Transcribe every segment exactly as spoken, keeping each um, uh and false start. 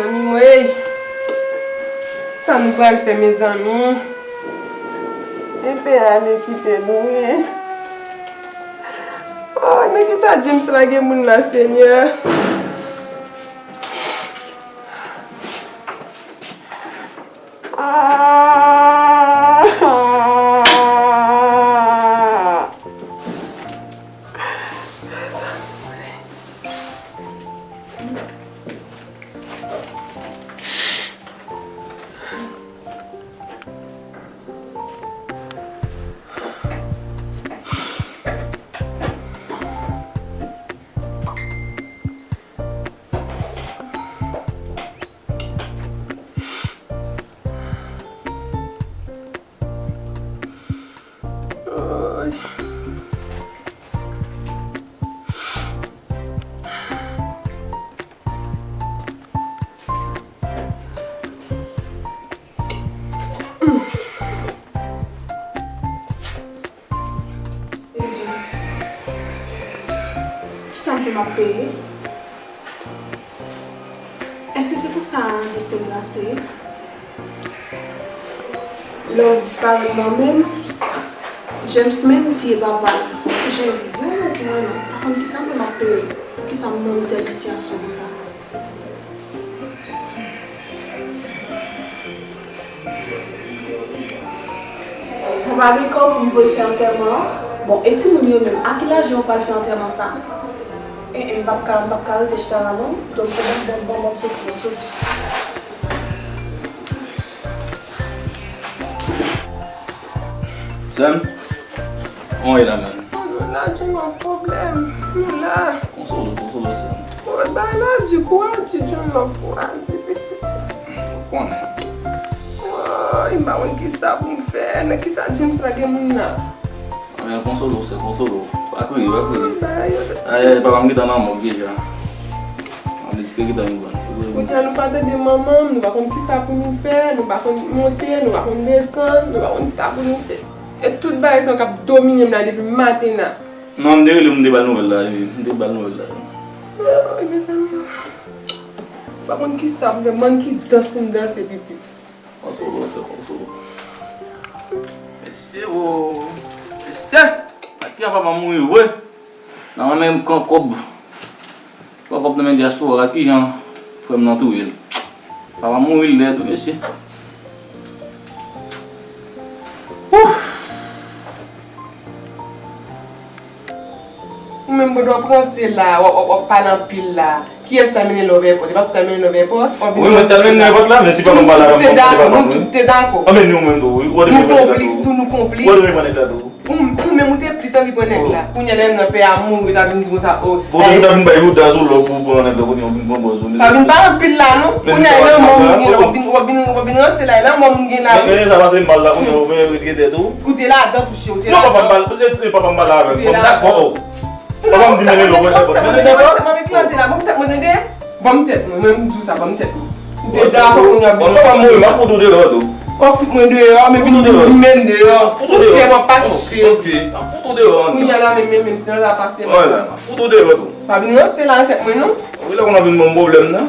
Mezanmi mwen, sa nou pral fè, mezanmi? E pè a li kite nou, wi. Oh, nan ki sa James lage moun la, Senyè? Ah! Jezi. Kisa m fè m ap peye? Èske se pou sa Destiny glase? Lè w disparèt nan men m, James menm tiye papa l. Jezi, di yon mo pou mwen non. Pa konn kisa m fè m ap peye. Poukisa m nan yon tèl sitiyasyon konsa? Mwen pa gen kòb pou m voye fè antèman an. Bon, e timoun yo menm, a ki laj yo pral fè antèman sa? E, e, m p ap ka, m p ap ka rete chita la non. Donk, se bon, bon, bon, bon, m soti, bon, m soti. Sè m, kòman w ye la menm? Alo, la, Junior, pwoblèm. Nou la. Konsole w, konsole w, sè m. Woy, bagay la di, kou a di, Junior, kou a di, pitit. Ou konnen. Woy, m pa konn kisa pou m fè. Nan kisa James lage moun nan? Anben, konsole w, sè, konsole w. Pa kriye, pa kriye. Bagay yo. Ay, ay, papa m gentan nan mòg deja. An diske gentan vin pran. Kounye a nou pa tande manman m, nou pa konn kisa pou nou fè, nou pa konn monte, nou pa konn desann, nou pa konn sa pou nou fè. E tout bagay sa yo k ap domine m la depi maten an. Non, m te rele, m te ba l nouvèl la, wi. M te ba l nouvèl la. Ay, mezanmi. M pa konn kisa pou m fè, m pa konn ki dans pou m danse, pitit. Konsole w, sè, konsole w. Mesye o. Mesye. Ak ki a papa mouri vre. Nan renmen pran kòb. Pran kòb nan men dyaspora, gad kijan frè m nan touye l. Papa mouri lèd wi mesye. Ou menm pandan w ap ranse la, w ap, w ap, w ap pale anpil la. Kiyès t al mennen love èpòt? E pa ou t al mennen love èpòt? Wi, mwen t al mennen love èpòt la, men si papa m pale avè m, mwen te dakò, nou tout te dakò. Anben ni ou menm tou, wi. Ou te vin pran nèg la tou. Nou konplis tou, nou konplis. Ou te vin pran nèg la tou. Ou, ou menm ou te plis anvi pran nèg la. Kounye a lè m nan pè a mouri, ou ta vin di konsa, o. Bon, ou ta vin bay ou daz ou lòk pou pran nèg la, kounye a ou vin pran bòz ou. Pa vin pale anpil la non. Kounye a e lanmò moun gen la, w ap vin, w ap vin, w ap vin ranse la, e lanmò moun gen la wi. Men sa pase mal la, kounye a ou vin retire tèt ou. Ou te ladan touche, ou te ladan. Non, papa m pale, e, e papa m pale avè m. Bon, dakò. Papa m di mennen love èpòt. Mennen èpòt. Ban m tèt mwen, tande. Ban m tèt mwen, mwen m di w sa, ban m tèt mwen. Ou te dakò kounye a. Bon, papa m mouri, m ap fout ou deyò tou. W ap fout mwen deyò, men vin li menm deyò. Si w fè m w ap pase chen. Ok, m ap fout ou deyò. Kounye a la menm, menm, menm, si nan la pase. Wè la, m ap fout ou deyò tou. Pa vin ranse la nan tèt mwen non. Wi, lè kounye a vin ban m pwoblèm nan.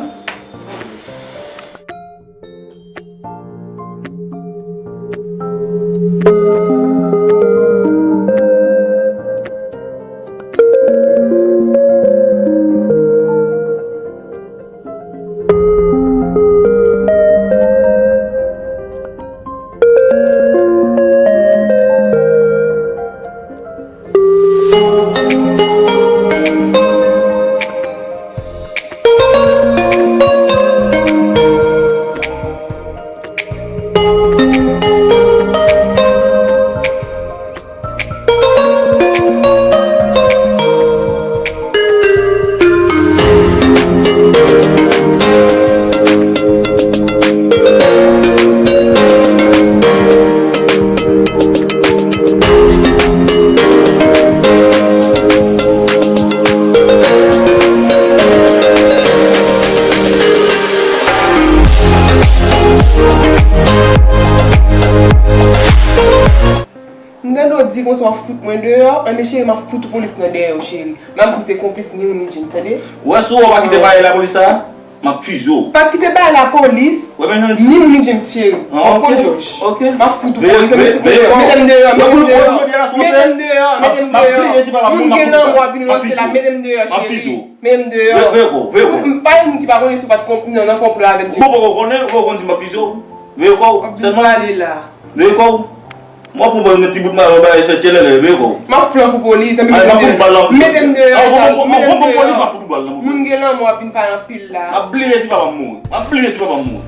M tande w di konsa w ap fout mwen deyò, anben cheri, m ap fout ou polis nan dèyè w, cheri. M ap di w te konplis ni ou ni James, tande? Ou wè si w pa kite pale lapolis sa, M ap fize w. Pa kite bay lapolis, ni Louny James cheri. An, ok, ok. M ap fout ou polis, veye, veye kò w. Mete m deyò, mete m deyò. Mete m deyò, mete m deyò. Moun gen lanmò ap vin ranse la, mete m deyò cheri. Mete m deyò. Veye kò w, veye kò w. Pa gen moun ki pa konnen si w pa t nan konplo avèk James. Bon, bon, bon, konnen, bon, konnen si m ap fize w. Veye kò w. Sèlman ale la. Veye kò w. Mwen konprann men ti bout mayo ba e sèt tchelele, veye kò w. M ap flank ou polis, epi mete m deyò. Mete m deyò, mete m deyò. Moun gen lanmò ap vin pale anpil la. M ap bliye si papa m mouri. M ap bliye si papa m mouri.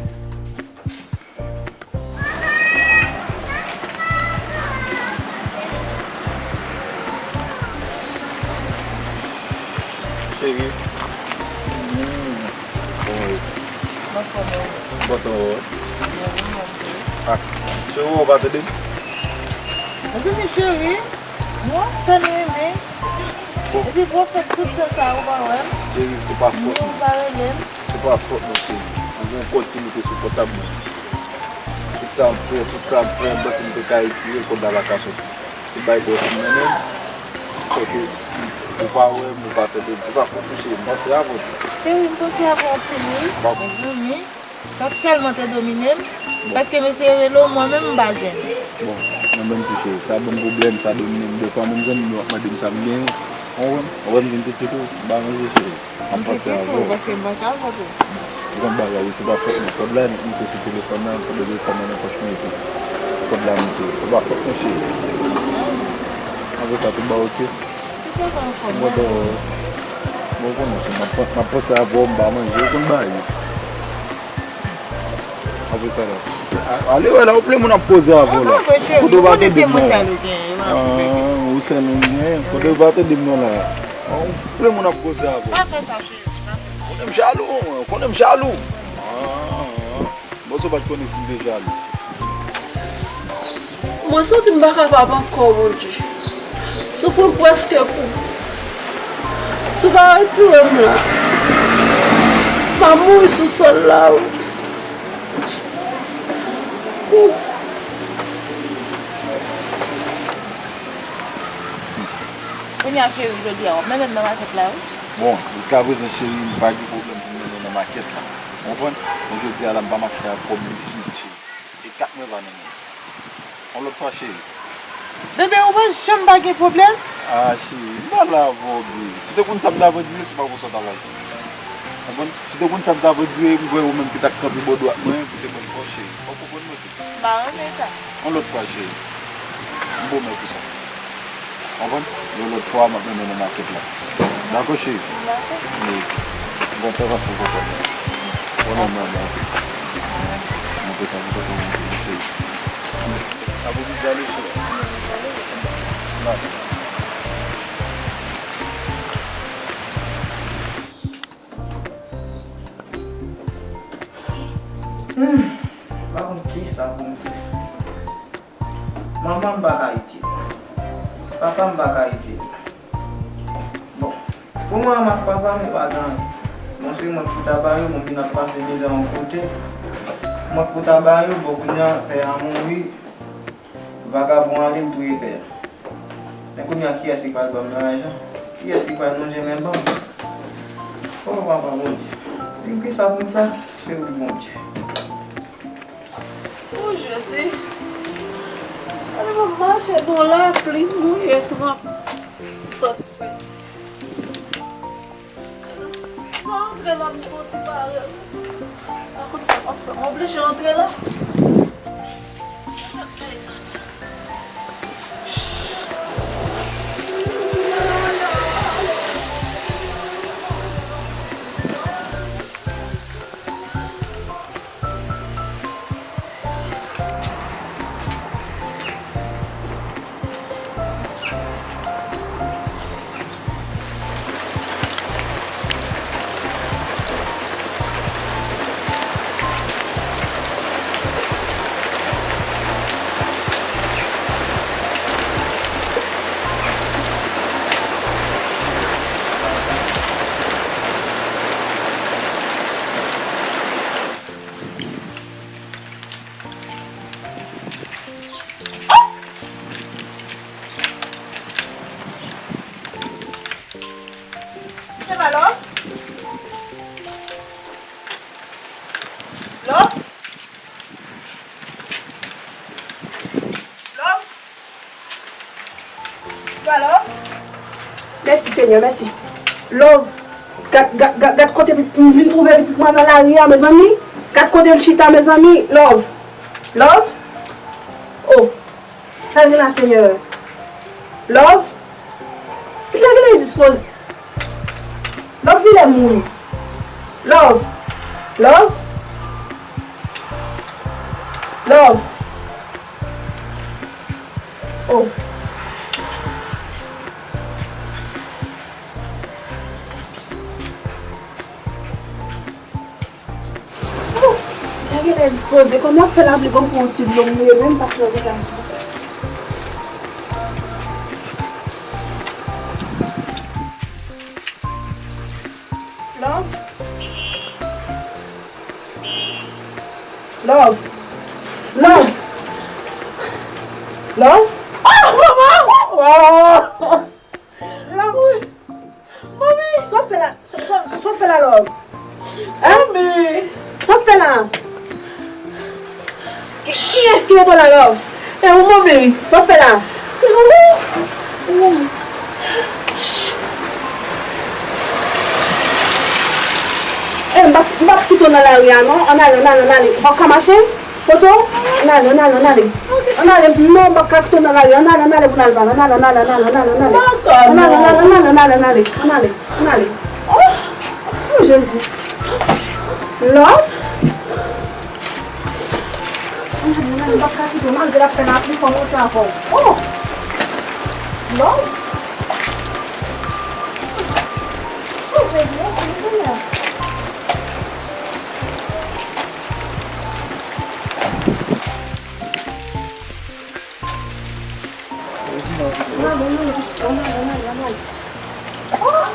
Cheri. Kòman w ye? Mwen kòman w ye? Mwen kòman w ye? Mwen kòman w ye? Ah, cheri, ou pa tande m? Ebyen, men cheri, mwen tann renmen. Bon. Epi pou w fè tout tan sa, ou pa wè m? Cheri, se pa fòt mwen. Ou pa renmen m. Se pa fòt mwen, cheri. Ou gen yon kòd ki moute sou pòtab mwen. Tout sa m fè, tout sa m fè, m panse m te ka retire l, kòd la pa ka soti. Se bay bòs m nan men m. Fè ke ou pa wè m, ou pa tande m. Se pa fòt ou, cheri, m panse avè w tou. Cheri, m panse avè w anpil, wi. Mezanmi, sa tèlman te domine m. Bon. Paske m eseye rele w, mwen menm m pa jwenn ou. Bon, mwen menm tou, cheri, sa ban m pwoblèm, sa domine m. Dèfwa menm zanmi m yo ap mande m sa m genyen. Ou konprann? Ou wè m vin pitit ou, m pa manje, cheri. M ap panse avè w. Paske m panse avè w tou. Ou konn bagay yo, se pa fòt mwen. Kòd la moute sou telefòn nan, kòd telefòn nan nan pòch mwen epi kòd la moute. Se pa fòt mwen, cheri. Apre sa, tout bagay oke? Tout bagay anfòm. Mwen kontan, mwen konnen, m ap, m ap panse avè w, m pa manje, ou konn bagay yo. Apre sa la. A-, ale wè la, ou plen moun ap koze avè w la. Kote w pa tande m non. Ah, ou sèl ou gen. Kote w pa tande m non la. Ou plen moun ap koze avè w. Pa fè sa, cheri, pa fè sa. Konnen m jalou, konnen m jalou. Ah, ah. Bon, si w pa t konnen si m te jalou. Mwen santi m pa kapab ankò, Bondye. Souf mwen prèske kou. Si w pa retire m la, m ap mouri sou sòl la, wi. Kounye a, cheri, jodi a, w ap mennen m nan makèt la, wi. Bon, jiskaprezan, cheri, m pa gen pwoblèm pou m mennen w nan makèt la. Ou konprann? Men jodi a la, m pa mache ak kòb moun ki cheri. E kat mwen pa nan men m. Yon lòt fwa, cheri. Bebe, ou pa janm pa gen pwoblèm? Ah, cheri, m pa la avè w, bebe. Si w te konn sa m t ap andire, se pa konsa w t ap aji. Ou konprann? Si w te konn sa m t ap andire, m kwè ou menm ki t ap kanpe bò dwat mwen, pou te ban m fòs, cheri. Ou konprann mwen tou? M pa renmen sa. Yon lòt fwa, cheri. M pwomèt ou sa. Konprann? Yon lòt fwa, m ap mennen w nan makèt la. Dakò, cheri? Dakò. Wi. Bon, fè atann, konprann. Bon, non, non, non. Mwen te sa, mwen te konprann, cheri. Sa pou bizar, cheri. Dakò. Hmm, m pa konn kisa pou m fè. Manman m pa ka ede m. Papa m pa ka ede m. Bon, pou mwen menm ak papa m, yo pa gen anyen. Bon, se mwen k pou ta ba yo, bon, m vin ap pase mizè yon kote. Mwen k pou ta ba yo, bon, kounye a, pè a mouri. Vagabon ale, m touye pè a. Men kounye a, kiyès ki pral ban m nan lajan? Kiyès ki pral lonje men ban m? O, Papa Bondye, men kisa pou m fè? Se ou, Bondye. O Jezi, ale m ap mache nan lapli, mouye, tranpe, soti frèt. Pa antre la, m fè yon ti parèy. Akoz sa pa fè m oblije antre la. Love? Love? Ti pa Love? Mèsi, Senyè, mèsi. Love, gad, gad, gad, gad kote m vin twouve pitit mwen nan lari a, mezanmi. Gad kote l chita, mezanmi. Love. Love? Oh. Sa gen la, Senyè? Love? Pitit la genlè dispoze. Love genlè mouri. Love. Love. Love. Oh. Oh, sa genlè dispoze. Kòman fè lapli konn pran yon ti dlo mouye menm pa fè vwayaj. Love? Love? Love? Love? Ah, manman! Oh! Lanmou! Mami! Sa w fè la? Sa, sa, sa w fè la, Love? Hein? Mami! Sa w fè la? Ki, kiyès ki rete w la, Love? E ou, Mami? Sa w fè la? Se ou? Ou. E, m p ap, m p ap kite w nan lari a, non. Ann ale, ann ale, ann ale. Ou p ap ka mache? Poto, ann ale, ann ale, ann ale. Ann ale, non, m p ap ka kite w nan lari. Ann ale, ann ale pou n al pale. Ann ale, ann ale, ann ale, ann ale, ann ale. Ann ale, ann ale, ann ale, ann ale, ann ale, ann ale, ann ale. Oh, oh, Jezi. Love? Ann ale, ann ale, m p ap ka kite w, malgre l ap fè lapli, fò m rete avè w. Oh! Love? Oh, Jezi, mèsi, Senyè. Ann ale, ann ale, pitit, ann ale, ann ale, ann ale. Oh!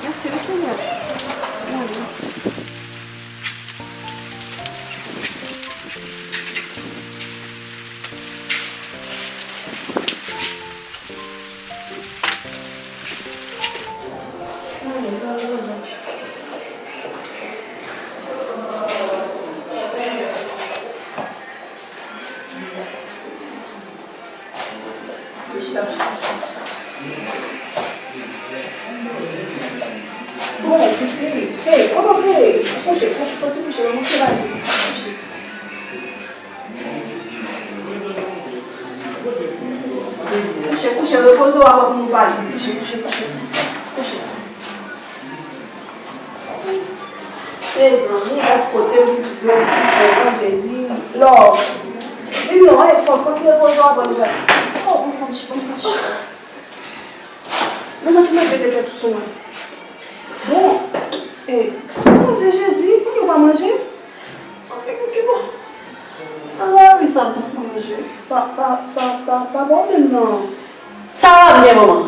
Mèsi wi, Senyè. Ann ale. Bon, pitit, hey, kote w te ye? Kouche, kouche, kouche, kouche, kouche. Kouche, kouche, repoze w apre pou nou pale. Kouche, kouche, kouche. Kouche. Mezanmi, gad kote m rive, m di, oh, Jezi, Love. Di non, e fò, fò ti repoze w apre nou pale. Oh, bon, fò ti, bon, fò ti. Nou mèt mete tèt ou sou mwen. Bon, e, koze Jezi, pou nou pa manje. Anfen, ki bon. Ala wi, sa bon manje. Pa, pa, pa, pa, pa ba w menm non. Sa va byen, manman.